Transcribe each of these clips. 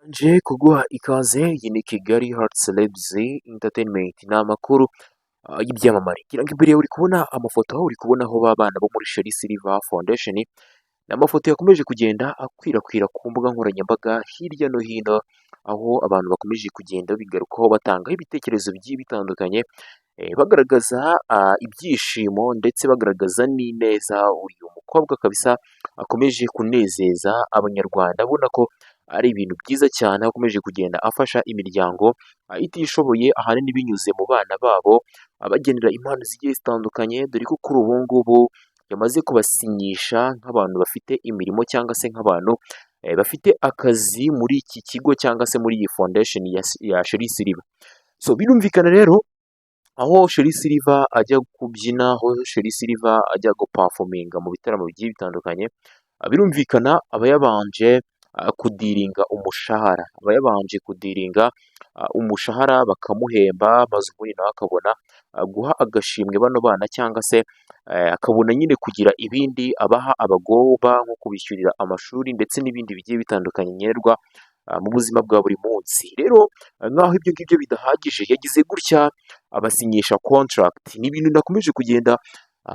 Nje kuguha ikaze, iyi ni Kigali Heart Celebs Entertainment, ni amakuru y'ibyamamare. Ngira ngo imbere yawe uri kubona amafoto, uri kubonaho ba bana bo muri Sherrie Silver Foundation. Ni amafoto yakomeje kugenda akwirakwira ku mbuga nkoranyambaga hirya no hino, aho abantu bakomeje kugenda bigarukaho, batangaho ibitekerezo bigiye bitandukanye, bagaragaza ibyishimo ndetse bagaragaza n'ineza uyu mukobwa kabisa akomeje kunezeza Abanyarwanda, abona ko ari ibintu byiza cyane, aho akomeje kugenda afasha imiryango itishoboye, ahanini binyuze mu bana babo, abagenera impano zigiye zitandukanye, dore ko kuri ubu ngubu yamaze kubasinyisha nk'abantu bafite imirimo cyangwa se nk'abantu bafite akazi muri iki kigo cyangwa se muri iyi foundation ya Sherrie Silver. So birumvikana rero, aho Sherrie Silver ajya kubyina, aho Sherrie Silver ajya guperforminga mu bitaramo bigiye bitandukanye, birumvikana aba yabanje kudealinga umushahara, aba yabanje kudealinga umushahara bakamuhemba, maze ubundi nawe akabona guha agashimwe bano bana cyangwa se akabona nyine kugira ibindi abaha abagomba, nko kubishyurira amashuri ndetse n'ibindi bigiye bitandukanye nkenerwa mu buzima bwa buri munsi. Rero nk'aho ibyo ngibyo bidahagije, yagize gutya abasinyisha contract. Ni ibintu nakomeje kugenda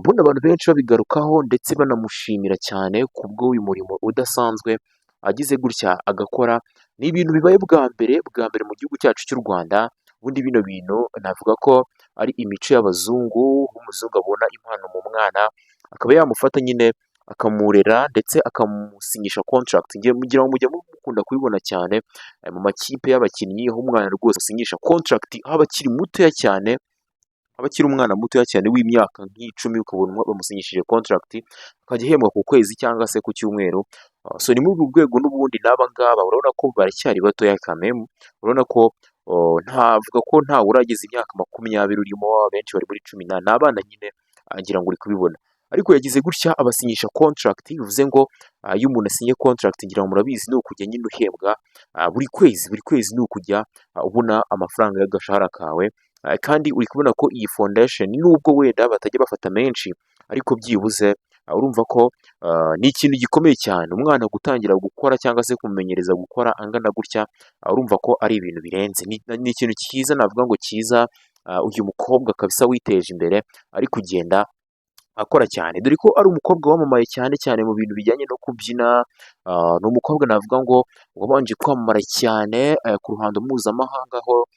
mbona abantu benshi babigarukaho ndetse banamushimira cyane kubw'uyu murimo udasanzwe agize gutya agakora. Ni ibintu bibaye bwa mbere bwa mbere mu gihugu cyacu cy'u Rwanda. Ubundi bino bintu navuga ko ari imico y'abazungu, aho umuzungu abona impano mu mwana akaba yamufata nyine akamurera ndetse akamusinyisha contract. Ngira ngo mujya mukunda kubibona cyane mu makipe y'abakinnyi, aho umwana rwose asinyisha contract aho aba akiri mutoya cyane, aba akiri umwana mutoya cyane w'imyaka nk'icumi, ukabona bamusinyishije contract akajya ahembwa ku kwezi cyangwa se ku cyumweru. So ni muri urwo rwego n'ubundi n'aba ngaba urabona ko baracyari batoya kamemu, urabona ko ntavuga ko ntawe urageza imyaka 20 urimo, abenshi bari muri cumi ni abana nyine, ngira ngo uri kubibona. Ariko yagize gutya abasinyisha contract, bivuze ngo iyo umuntu asinye contract, ngira ngo murabizi, ni ukujya nyine uhembwa buri kwezi, buri kwezi ni ukujya ubona amafaranga y'agashahara kawe. Kandi uri kubona ko iyi foundation nubwo wenda batajya bafata menshi, ariko byibuze urumva ko ni ikintu gikomeye cyane umwana gutangira gukora cyangwa se kumumenyereza gukora angana gutya, urumva ko ari ibintu birenze. Ni ikintu cyiza, navuga ngo cyiza, uyu mukobwa kabisa witeje imbere ari kugenda akora cyane, dore ko ari umukobwa wamamaye cyane cyane mu bintu bijyanye no kubyina. Ni umukobwa navuga ngo wabanje kwamamara cyane ku ruhando mpuzamahanga, aho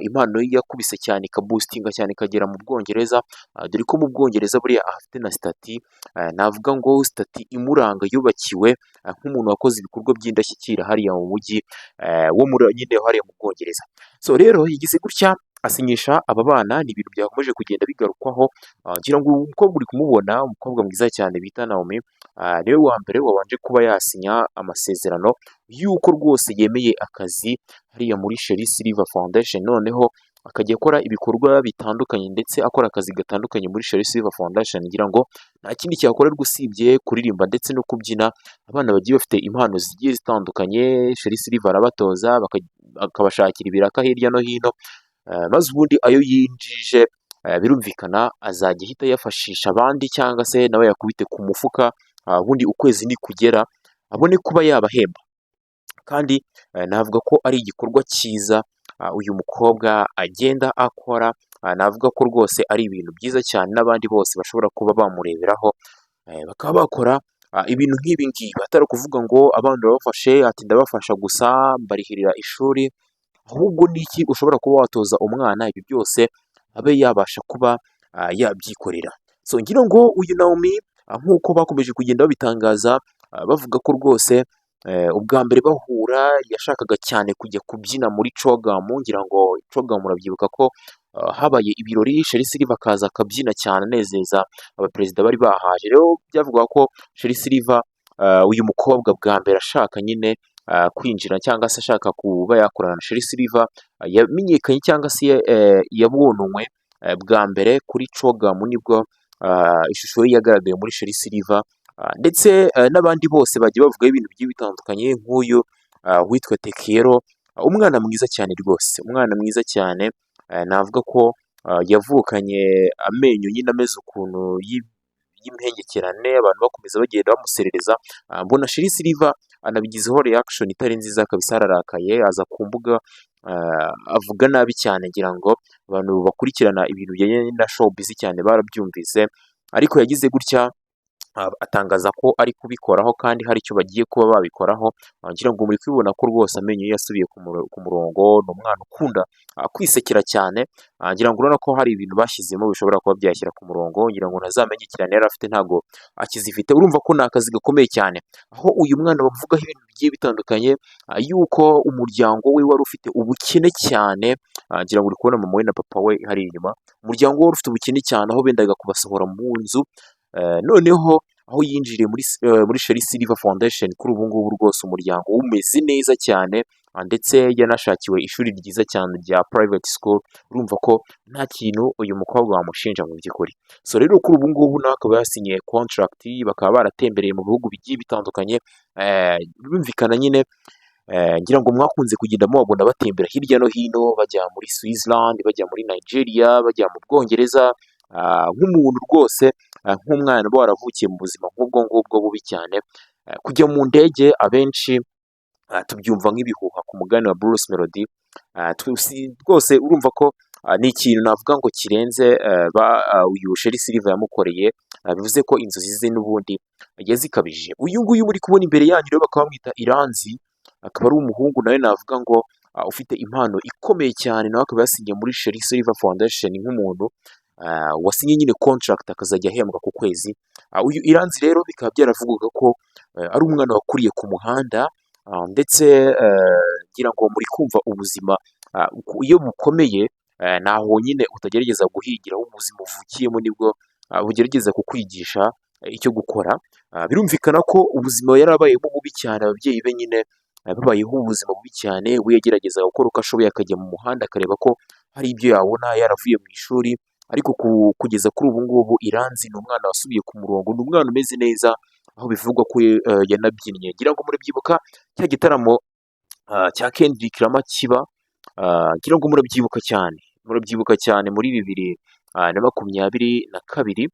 impano ye yakubise cyane, ikaboostinga cyane, ikagera mu Bwongereza, dore ko mu Bwongereza buriya afite na statue, navuga ngo statue imuranga yubakiwe nk'umuntu wakoze ibikorwa by'indashyikirwa hariya mu mujyi wo muri nyine hariya mu Bwongereza. So rero yagize gutya asinyisha aba bana, ni ibintu byakomeje kugenda bigarukwaho. Ngira ngo uyu mukobwa uri kumubona, umukobwa mwiza cyane bita Naomi, niwe wa mbere wabanje kuba yasinya amasezerano y'uko rwose yemeye akazi hariya muri Sherrie Silver Foundation, noneho akajya akora ibikorwa bitandukanye ndetse akora akazi gatandukanye muri Sherrie Silver Foundation. Ngira ngo nta kindi cyakorerwa usibye kuririmba ndetse no kubyina. Abana bagiye bafite impano zigiye zitandukanye, Sherrie Silver arabatoza, akabashakira ibiraka hirya no hino, maze ubundi ayo yinjije birumvikana azajya ahita ayafashisha abandi cyangwa se nawe yakubite ku mufuka, ubundi ukwezi nikugera abone kuba yabahemba. Kandi navuga ko ari igikorwa cyiza uyu mukobwa agenda akora, navuga ko rwose ari ibintu byiza cyane n'abandi bose bashobora kuba bamureberaho bakaba bakora ibintu nk'ibi ngibi, atari ukuvuga ngo abana urabafashe ati ndabafasha gusa mbarihirira ishuri, ahubwo n'iki ushobora kuba watoza umwana ibi byose abe yabasha kuba yabyikorera. So ngira ngo uyu Naomi, nk'uko bakomeje kugenda babitangaza, bavuga ko rwose ubwa mbere bahura yashakaga cyane kujya kubyina muri CHOGM. Ngira ngo CHOGM murabyibuka ko habaye ibirori, Sherrie Silver akaza akabyina cyane anezeza abaperezida bari bahaje. Rero byavugwaga ko Sherrie Silver, uyu mukobwa bwa mbere ashaka nyine kwinjira cyangwa se ashaka kuba yakorana na Sherrie Silver, yamenyekanye cyangwa se yabonwe bwa mbere kuri CHOGM, nibwo ishusho ye yagaragaye muri Sherrie Silver, ndetse n'abandi bose bagiye bavugaho ibintu bigiye bitandukanye nk'uyu witwa Tekero, umwana mwiza cyane rwose, umwana mwiza cyane, navuga ko yavukanye amenyo nyine ameze ukuntu y'impengekerane, abantu bakomeza bagenda bamuserereza, mbona Sherrie Silver. anabigizeho reaction itari nziza kabisa, ararakaye, aza ku mbuga avuga nabi cyane. Ngira ngo abantu bakurikirana ibintu bijyanye na showbiz cyane barabyumvise, ariko yagize gutya atangaza ko ari kubikoraho kandi hari icyo bagiye kuba babikoraho. Ngira ngo muri kubibona ko rwose amenyo ye yasubiye ku murongo. Ni umwana ukunda kwisekera cyane. Ngira ngo urabona ko hari ibintu bashyizemo bishobora kuba byashyira ku murongo. Ngira ngo ntazamenyekirane yari afite ntabwo akizifite. Urumva ko ni akazi gakomeye cyane, aho uyu mwana bavugaho ibintu bigiye bitandukanye, yuko umuryango we wari ufite ubukene cyane. Ngira ngo uri kubona mama we na papa we hari inyuma. Umuryango we wari ufite ubukene cyane, aho bendaga kubasohora mu nzu. Noneho aho yinjiriye muri Sherrie Silver Foundation, kuri ubu ngubu rwose umuryango umeze neza cyane, ndetse yanashakiwe ishuri ryiza cyane rya private school. Urumva ko nta kintu uyu mukobwa wamushinja mu by'ukuri. So rero kuri ubu ngubu nawe akaba yasinyiye contract, bakaba baratembereye mu bihugu bigiye bitandukanye. Birumvikana nyine, ngira ngo mwakunze kugenda mubabona batembera hirya no hino, bajya muri Switzerland, bajya muri Nigeria, bajya mu Bwongereza. Nk'umuntu rwose, nk'umwana uba waravukiye mu buzima nk'ubwo ngubwo bubi cyane, kujya mu ndege abenshi tubyumva nk'ibihuha ku mugani wa Bruce Melody. Rwose urumva ko ni ikintu navuga ngo kirenze uyu Sherrie Silver yamukoreye, bivuze ko inzozi ze n'ubundi yazikabije. Uyu nguyu muri kubona imbere yanyu rero bakaba bamwita Iranzi, akaba ari umuhungu nawe navuga ngo ufite impano ikomeye cyane. Nawe akaba yasinye muri Sherrie Silver Foundation nk'umuntu wasinye nyine contract, akazajya ahembwa ku kwezi. Uyu Iranzi rero bikaba byaravugwaga ko ari umwana wakuriye ku muhanda, ndetse ngira ngo muri kumva ubuzima iyo bukomeye, ntaho nyine utagerageza guhigira. Ubuzima uvukiyemo nibwo bugerageza kukwigisha icyo gukora. Birumvikana ko ubuzima yari abayemo bubi cyane, ababyeyi be nyine babayeho ubuzima bubi cyane. We yageragezaga gukora uko ashoboye, akajya mu muhanda akareba ko hari ibyo yabona yaravuye mu ishuri. Ariko kugeza kuri ubu ngubu Iranzi ni umwana wasubiye ku murongo, ni umwana umeze neza, aho bivugwa ko yanabyinnye. Ngira ngo murabyibuka cya gitaramo cya Kendrick Lamar kiba, ngira ngo murabyibuka cyane, murabyibuka cyane muri 2022,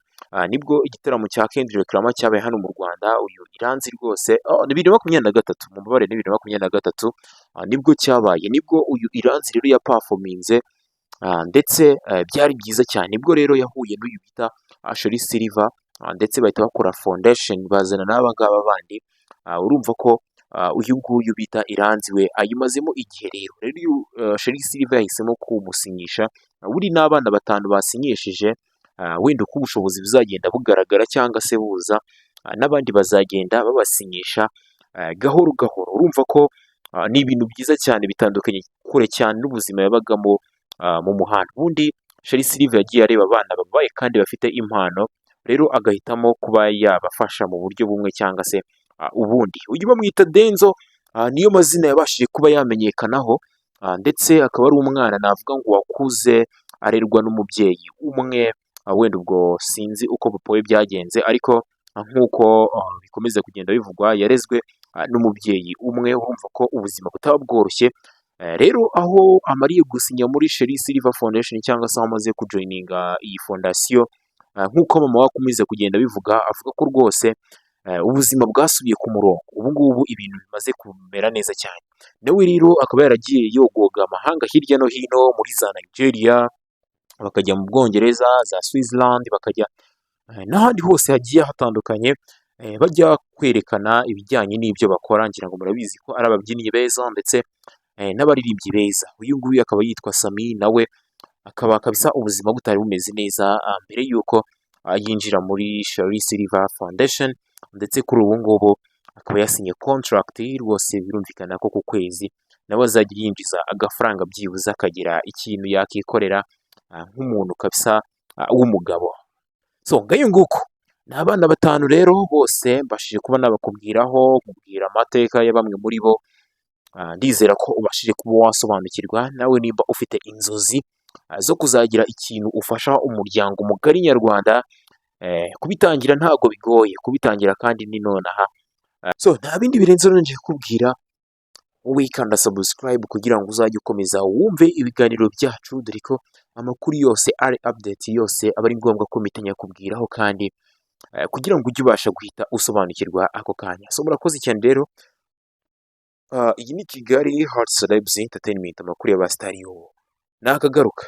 nibwo igitaramo cya Kendrick Lamar cyabaye hano mu Rwanda. Uyu Iranzi rwose, ni 2023, mumbabarire, ni 2023 nibwo cyabaye, nibwo uyu Iranzi rero yaperforminze, ndetse byari byiza cyane. Nibwo rero yahuye n'uyu bita Sherrie Silver, ndetse bahita bakora foundation, bazana n'aba ngaba bandi. Urumva ko uyu nguyu bita Iranzi we ayimazemo igihe. Rero uyu Sherrie Silver yahisemo kumusinyisha. Buri n'abana batanu basinyishije, wenda uko ubushobozi buzagenda bugaragara cyangwa se buza, n'abandi bazagenda babasinyisha gahoro gahoro. Urumva ko ni ibintu byiza cyane, bitandukanye kure cyane n'ubuzima yabagamo mu muhanda. Ubundi Sherrie Silver yagiye areba abana babaye kandi bafite impano, rero agahitamo kuba yabafasha mu buryo bumwe cyangwa se ubundi. Uyu bamwita Denzo, niyo mazina yabashije kuba yamenyekanaho, ndetse akaba ari umwana navuga ngo wakuze arerwa n'umubyeyi umwe. Wenda ubwo sinzi uko papa we byagenze, ariko nk'uko bikomeza kugenda bivugwa, yarezwe n'umubyeyi umwe. Urumva ko ubuzima butaba bworoshye. Rero aho amariye gusinya muri Sherrie Silver Foundation, cyangwa se aho amaze kujoininga iyi fondasiyo, nk'uko mama we akomeza kugenda abivuga, avuga ko rwose ubuzima bwasubiye ku murongo, ubu ngubu ibintu bimaze kumera neza cyane. Nawe rero akaba yaragiye yogoga amahanga hirya no hino, muri za Nigeria, bakajya mu Bwongereza, za Switzerland, bakajya n'ahandi hose hagiye hatandukanye, bajya kwerekana ibijyanye n'ibyo bakora. Ngira ngo murabizi ko ari ababyinnyi beza ndetse n'abaririmbyi beza. Uyu nguyu akaba yitwa Sami, nawe akaba kabisa ubuzima butari bumeze neza mbere y'uko yinjira muri Sherrie Silver Foundation, ndetse kuri ubu ngubu akaba yasinye contract. Rwose birumvikana ko ku kwezi nawe azajya yinjiza agafaranga, byibuze akagira ikintu yakikorera nk'umuntu kabisa w'umugabo. So ngayo nguko, ni abana batanu rero bose mbashije kuba nabakubwiraho, nkubwira amateka ya bamwe muri bo. Ndizera ko ubashije kuba wasobanukirwa nawe nimba ufite inzozi zo kuzagira ikintu ufasha umuryango mugari nyarwanda. Kubitangira ntabwo bigoye, kubitangira kandi ni nonaha. So nta bindi birenze nongeye kukubwira, wowe kanda subscribe kugira ngo uzajye ukomeza wumve ibiganiro byacu, dore ko amakuru yose ari update yose aba ari ngombwa ko mpita nyakubwiraho, kandi kugira ngo ujye ubasha guhita usobanukirwa ako kanya. So murakoze cyane rero. Iyi ni Kigali Hot Celebs Entertainment, amakuru y'abasitari yo nakagaruka.